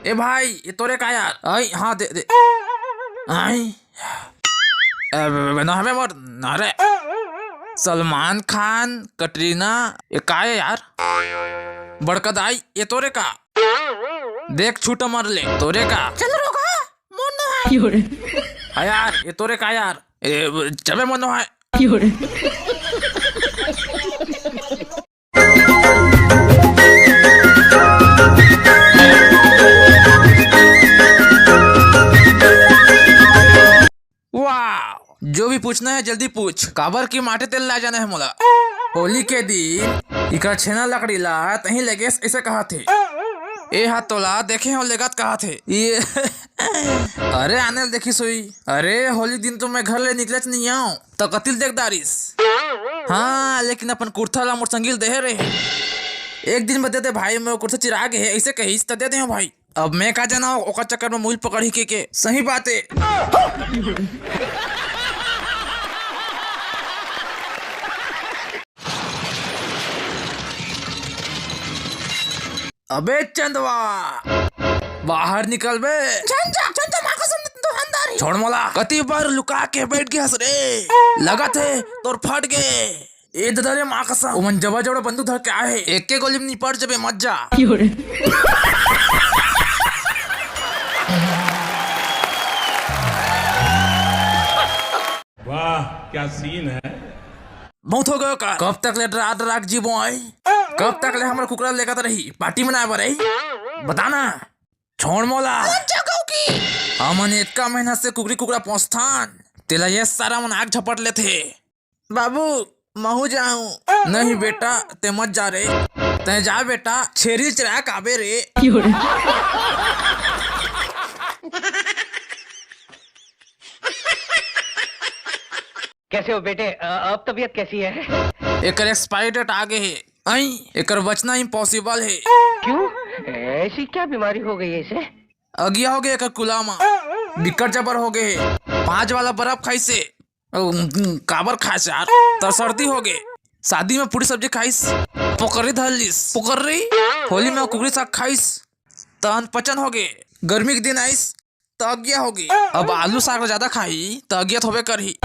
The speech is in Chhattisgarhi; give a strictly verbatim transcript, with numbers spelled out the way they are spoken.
ए भाई, ये तोरे का यार? आई, हाँ, दे, दे। आई। ए, बे, बे, ना हमें मोर, ना रे। सलमान खान, कटरीना, ये का है यार? बड़का दाई, ये तोरे का? देख, छूट मर ले, तोरे का? चल रोगा, मोर नो है। हाँ यार, ये तोरे का यार? ए, चबे मोर नो है। वाह, जो भी पूछना है जल्दी पूछ, काबर की माटे तेल ला जाना है मोला। होली के दिन इकर छेना लकड़ी ला तहीं लेगेस ऐसे कहा थे। ए हा तोला देखे हो लेगत कहा थे ये। अरे आने ल देखी सोई। अरे होली दिन तो मैं घर ले निकलेच नहीं आऊं, त कतिल देख दारिस। हाँ, लेकिन अपन कुर्ता ला मोर संगी ल देहे रहे। एक दिन में दे दे भाई, मैं कुर्ता चिरा गे हे, ऐसे कहिस त दे दे हो भाई। अब मैं का जाना ओकर चक्कर में मुइल पकड़ ही के, के। सही बात है। अबे चंदवा, बाहर निकल बे। झन जा, झन जा, माँ कसम, दुकानदार ही। छोड़ मोला, कति बार लुका के बैठ गया रे। लगत है तोर फट गे। ए ददा रे माँ कसम, ओमन जबा जबड़ा बंदूक धर के आए हे। एके गोली में निपट जबे, मत जा। वाह, क्या सीन है। बहुत हो गयो का? कब तक ले डरा डरा के जीबो आई? कब तक ले हमर कुकरा लेगत रही? पार्टी मनाए बर आई? बताना। छोड़ मोला। हमन एतका मेहनत से कुकरी कुकरा पोसथन, तेला ये सारा मन आग झपट लेथे। बाबू, महू जाऊं। नहीं बेटा, ते मत जा रे। ते जा बेटा, छेरी चरा काबे रे। कैसे हो बेटे? अ, अब तबीयत कैसी है? एकर एक्सपायरी डेट आ गे हे। आई, एकर बचना इम्पॉसिबल हे। क्यों? ऐसी क्या बीमारी हो गई है इसे? अगिया हो गे एकर कुला मा। बिकट जबर हो गे हे। पाँच वाला बर्फ खाइस हे। अ, काबर खाइस यार? त सर्दी हो गे। शादी में पूरी सब्जी खाइस, पोकरी धर लिस। पोकरी? होली में कुकरी साग खाइस, त अनपचन हो गे। गर्मी के दिन आइस, त अगिया हो गे। अब आलू साग ज्यादा खाही, त अगिया त होबे करही।